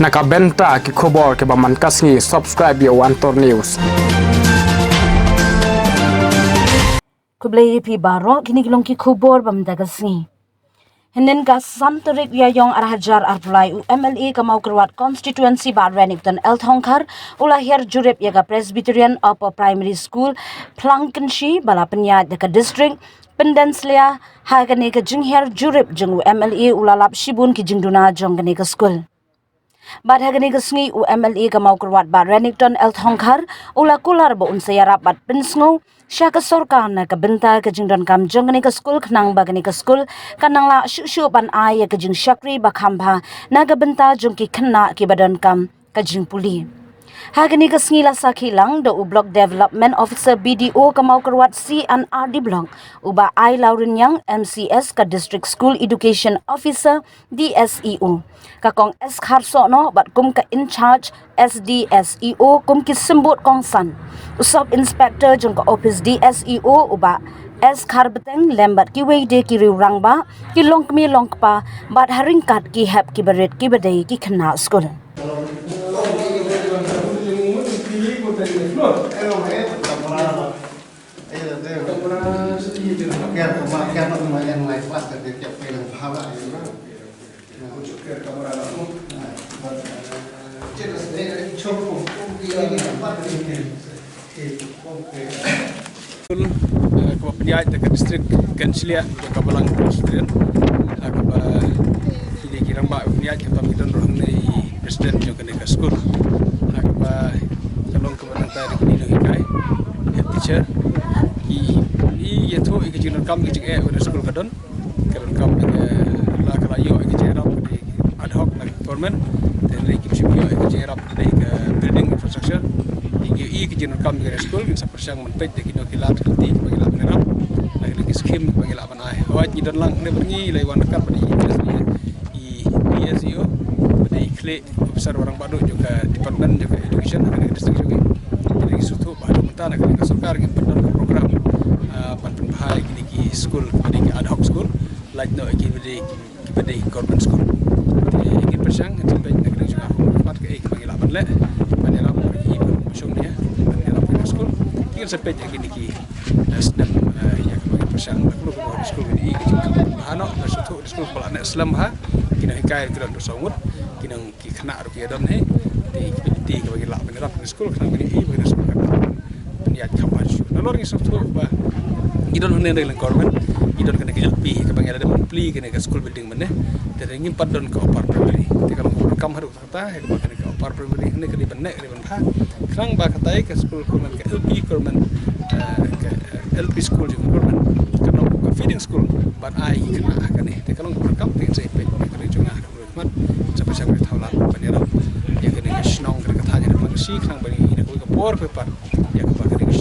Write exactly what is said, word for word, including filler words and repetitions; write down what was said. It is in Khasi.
Na ka bynta ki khubor kiba man ka sngi, subscribe ïa u Antor News. Khublei ïa phi baroh, kine ki long ki khubor ba mynta ka sngi. Hynnin ka san tarik Ïaïong ar hajar arphew lai, u M L A ka Mawkyrwat Constituency Bah Renikton L Thongkhar u la hiar jurip ïa ka Presbyterian Upper Primary School Phlangkynshi ba la pynïaid da ka district. Pyndenslia ha kane ka jinghiar jurip jong u M L A u la lap shibun ki jingduna jong kane ka skul. Bad ha kane ka sngi u M L A ka Mawkyrwat Bah Renikton L Thongkhar u la kular ba un sa ïarap bad pynsngew sha ka sorkar na ka bynta ka jingdonkam jong kane ka skul khnang ba kane ka skul kan nang lah shuh shuh ban ai ïa ka jingshakri ba kham bha na ka bynta jong ki khynnah kiba donkam ka jingpule. Ha kane ka sngi la sakhi lang da u Block Development Officer, B D O ka Mawkyrwat C and R D Block, u Bah I Lawriniang, M C S ka District School Education Officer, D S E O, ka Kong S Kharsohno bad kum ka in charge S D S E O kum ki symbud kongsan, u Sub Inspector jong ka Office D S E O u Bah S Kharbeteng lem bad kiwei de ki riew rangbah, ki longkmie longkpa bad ha ryngkat ki hep kiba rit kiba dei ki khynnah skul. Skul, eh, kaba pynïaid da ka district kan shiliah ïa ka balang student, eh, kaba kine ki rangbah pynïaid kaba ki don ruh hangne i president jong kane ka skul. Eh, kaba ka long kaba nangta da kine nonghikai, head teacher, ki, i ïathuh ïa ka jingdonkam ka jingeh ba ka skul ka don. Ka donkam ka la, ka la ïoh ka jingïarap ka dei ad hoc na ka government. Te lei kim shym ïoh ka jingïarap ka dei ka building infrastructure. Ïa ki, ïa ka jingdonkam ka dei skul, ngin sa pyrshang ban peit da kino ki lad ki lynti kiba ngi lah ban ïarap. Na ki skim kiba ngi lah ban ai. Hooid ngi don lang ne bad ngi la wan kat ba dei i D S E O, ba dei i khlieh officer ba rangbah duh jong ka department jong ka education ha ka district jong ngi. Te ngi sngewthuh ba haduh mynta na ka sorkar ngim pat don ka program, ah, ban pynbha ïa kine ki skul, kine ki ad hoc skul, lait noh ïa kiba dei, kiba dei government skul. Te ngi pyrshang, ngi peit na ka jong ka khmat kaei kaba ngi lah ban leh ban ïarap ïa ki ba shong ne, ban ïarap ïa ki skul. Ngi sa peit ïa kine ki, eh, snem, eh, ïa kaba ngi pyrshang na ka skul, kine ki skul kine ki jingkam bha noh, ba sngewthuh skul ba la neh slem bha, ki nonghikai ki don ruh saw ngut, ki nong ki khynnah ruh ki don hi, te ki lynti kiba ngi lah ban ïarap na skul khnang ba ngi i ba ngi skul kan pynïaid kham bha shuh. Nalor ngi sngewthuh ba ngi don hangne na ka liang government, ngi don kane ka L P kaba ngi la dep plie kane ka school building mynne, te ngim pat don ka upper primary. Te ka long ka kam haduh kata, ha kaba kane ka upper primary hangne ka dei ban neh, ka dei ban bha. Khnang ba katai ka skul government, ka L P government, eh, ka, eh, L P school jong government, ka long ka feeding school ban ai ki khynnah ha kane. Te ka long ka kam te sa i peit ka dei jong nga. Mat, sa pyrshang ban thaw lad ban ïarap ïa kane ka shnong, kane ka thaiñ Phlangkynshi khnang ba ngi ïa kawei ka por kawei pat ïa kaba kane ka